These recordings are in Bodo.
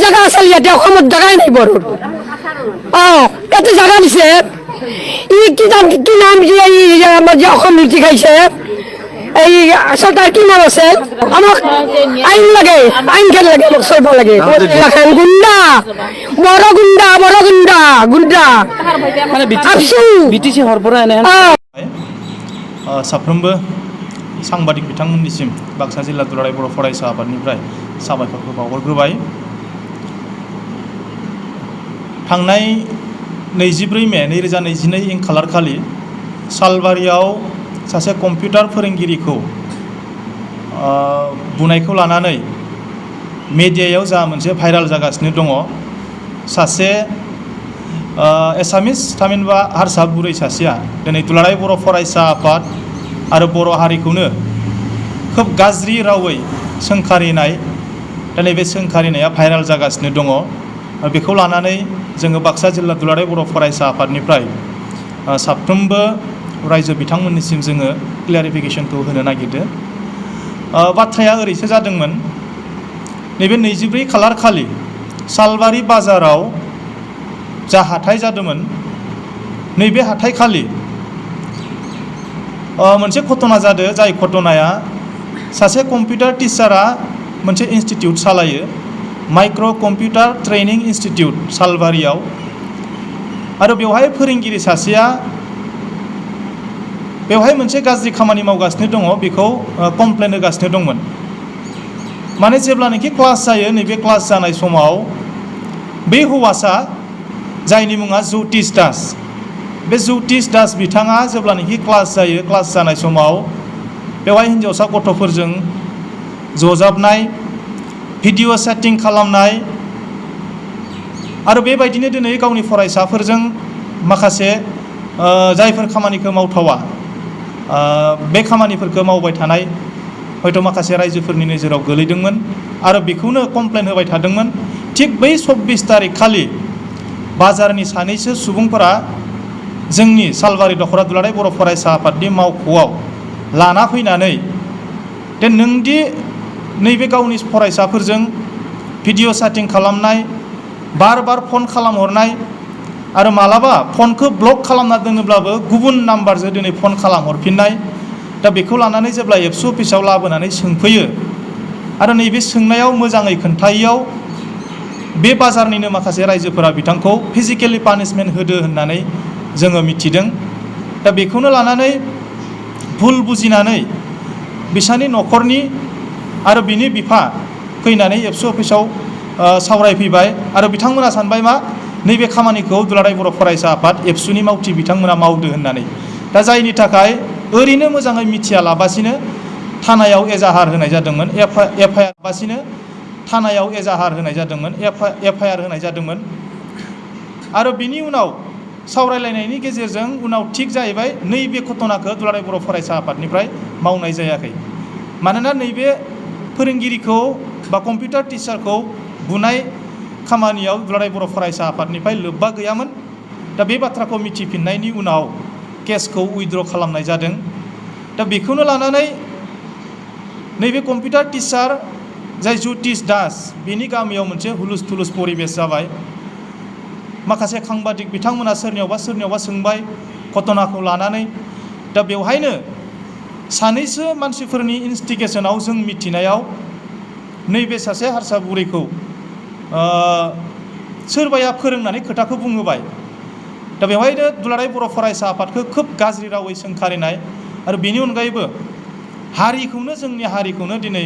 জায়গা আছে ইয়াতে অসমত জাগাই নাই বড়োর এত জায়গা দিছে ই কি নাম যে আমার যে অসম নীতি খাইছে এই সরকার কি নাম আছে আমাক আইন লাগে আইন খেল লাগে আমাক চলব লাগে এখন গুন্ডা বড় গুন্ডা মানে বিটিসি হরপरा এনে साफ्रोमबो सांबादिक बिथांमोननिसिम बाक्सा जिल्ला दुलाराय बर' फरायसा आफादनिफ्राय साबायखरखौ बावहरग्रोबाय। थांनाय 24 मे 2022 खालार खालि सालबारियाव सासे कम्पिउटार फोरोंगिरिखौ बुनायखौ लानानै मेडियायाव जा मोनसे भाइराल जागासिनो दङ। सासे एसामिस थामहिनबा हारसा बुरै सासेया दिनै दुलाराय बर' फरायसा आफाद आरो बर' हारिखौनो खोब गाज्रि रावै सोंखारिनाय दिनै बे सोंखारिनाया भाइराल जागासिनो दङ। बेखौ लानानै जोङो बाक्सा जिल्ला दुलाराय बर' फरायसा आफादनिफ्राय साफ्रोमबो रायजो बिथांमोननिसिम जोङो क्लियारिफिकेशनखौ होनो नागिरदों। बाथ्राया ओरैसो जादोंमोन नैबे 24 खालार खालि सालबारि बाजाराव जा हाथाय जादोंमोन नैबे हाथाय खालि मोनसे घटना जादों। जाय घटनाया सासे कम्पिउटार टिचारा मोनसे इन्स्टिट्यूट सालायो माइक्रो कम्पिउटार ट्रेनिंग इन्स्टिट्यूट सालबारियाव आरो बेवहाय फोरोंगिरि सासेया बेवहाय मोनसे गाज्रि खामानि मावगासिनो दङ। बेखौ कमप्लेन होगासिनो दंमोन। माने जेब्लानाखि क्लास जायो नैबे क्लास जानाय समाव बे हौवासा जायनि मुङा ज्योतिष दास बे ज्योतिष दास बिथाङा जेब्लानाखि क्लास जायो क्लास जानाय समाव बेवहाय हिन्जावसा गथ'फोरजों जजाबनाय भिडिअ सेटिं खालामनाय आरो बेबायदिनो दिनै गावनि फरायसाफोरजों माखासे जायफोर खामानिखौ मावथावा बे खामानिफोरखौ मावबाय थानाय हयथ' माखासे रायजोफोरनि नोजोराव गोलैदोंमोन आरो बेखौनो कमप्लेन होबाय थादोंमोन। थिग बै 24 तारिख खालि बाजारनि सानैसो सुबुंफोरा जोंनि सालबारि दख'रा दुलाराय बर' फरायसा आफादनि मावख'आव लाना फैनानै दे नोंदि नैबे गावनि फरायसाफोरजों भिडिअ सेटिं खालामनाय बार बार फन खालामहरनाय आरो मालाबा फनखौ ब्लक खालामना दोनोब्लाबो गुबुन नाम्बारजों दिनै फन खालामहरफिननाय दा बेखौ लानानै जेब्ला एबसु अफिसाव लाबोनानै सोंफैयो आरो नैबे सोंनायाव मोजाङै खोन्थायैयाव बे बाजारनिनो माखासे रायजोफोरा बिथांखौ फिजिकेलि पानिशमेन्ट होदो होननानै जोङो मिथिदों। दा बेखौनो लानानै भुल बुजिनानै बिसानि न'खरनि आरो बिनि बिफा फैनानै एबसु अफिसाव सावरायफैबाय आरो बिथांमोना सानबाय मा नैबे खामानिखौ दुलाराय बर' फरायसा आफाद एबसुनि मावथि बिथांमोना मावदो होननानै। दा जायनि थाखाय ओरैनो मोजाङै मिथियालाबासिनो थानायाव एजाहार होनाय जादोंमोन। एफआइआर बासिनो थानायाव एजाहार होनाय जादोंमोन एफआइआर होनाय जादोंमोन आरो बिनि उनाव सावरायलायनायनि गेजेरजों उनाव थिग जाहैबाय नैबे घटनाखौ दुलाराय बर' फरायसा आफादनिफ्राय मावनाय जायाखै। मानोना नैबे फोरोंगिरिखौ बा कम्पिउटार टिचारखौ बुनाय खामानियाव दुलाराय बर' फरायसा आफादनिफ्राय लोब्बा गैयामोन। दा बे बाथ्राखौ मिथिफिननायनि उनाव केसखौ उइथड्र खालामनाय जादों। दा बेखौनो लानानै नैबे कम्पिउटार टिचार जाय ज्योतिष दास बेनि गामियाव मोनसे हुलुस थुलुस परिबेस जाबाय। माखासे सांबादिक बिथांमोना सोरनियावबा सोंबाय घटनाखौ लानानै। दा बेवहायनो सानैसो मानसिफोरनि इन्स्टिगेसनाव जों मिथिनायाव नैबे सासे हारसा बुरैखौ सोरबाया फोरोंनानै खोथाखौ बुंहोबाय। दा बेवहायनो दुलाराय बर' फरायसा आफादखौ खोब गाज्रि रावै सोंखारिनाय आरो बेनि अनगायैबो हारिखौनो जोंनि हारिखौनो दिनै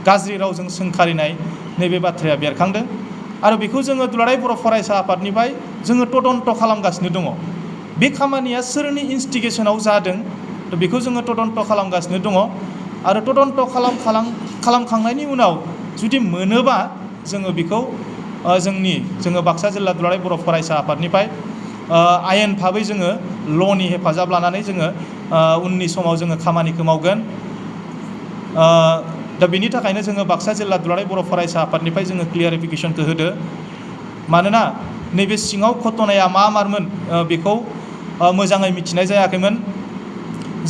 गाज्रि रावजों सोंखारिनाय नैबे बाथ्राया बेरखांदों आरो बेखौ जोङो दुलाराय बर' फरायसा आफादनिफ्राय जोङो तदन्त खालामगासिनो दङ। बे खामानिया सोरनि इन्स्टिगेसनाव जादों बेखौ जोङो तदन्त खालामगासिनो दङ आरो तदन्त खालामखांनायनि उनाव जुदि मोनोबा जोङो बेखौ जोङो बाक्सा जिल्ला दुलाराय बर' फरायसा आफादनिफ्राय आयेन भाबै जोङो ल'नि हेफाजाब लानानै जोङो उननि समाव जोङो खामानिखौ मावगोन। दा बेनि थाखायनो जोङो बाक्सा जिल्ला दुलाराय बर' फरायसा आफादनिफ्राय जोङो क्लियारिफिकेशनखौ होदो। मानोना नैबे सिङाव घटनाया मारमोन बेखौ मोजाङै मिथिनाय जायाखैमोन।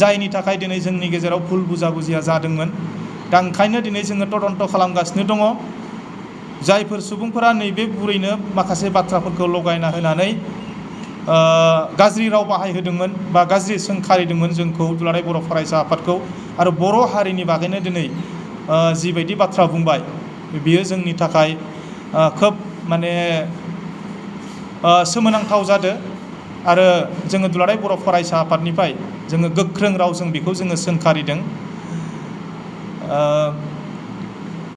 जायनि थाखाय दिनै जोंनि गेजेराव भुल बुजिया जादोंमोन। दा ओंखायनो दिनै जोङो तदन्त खालामगासिनो दङ। जायफोर सुबुंफोरा नैबे बुरैनो माखासे बाथ्राफोरखौ लगायना होनानै गाज्रि राव बाहायहोदोंमोन बा गाज्रि सोंखारिदोंमोन जोंखौ दुलाराय बर' फरायसा आफादखौ आरो बर' हारिनि बागैनो दिनै जिबायदि बाथ्रा बुंबाय बियो जोंनि थाखाय खोब माने सोमोनांथाव जादों आरो जोङो दुलाराय बर' फरायसा आफादनिफ्राय जोङो गोख्रों रावजों बेखौ जोङो सोंखारिदों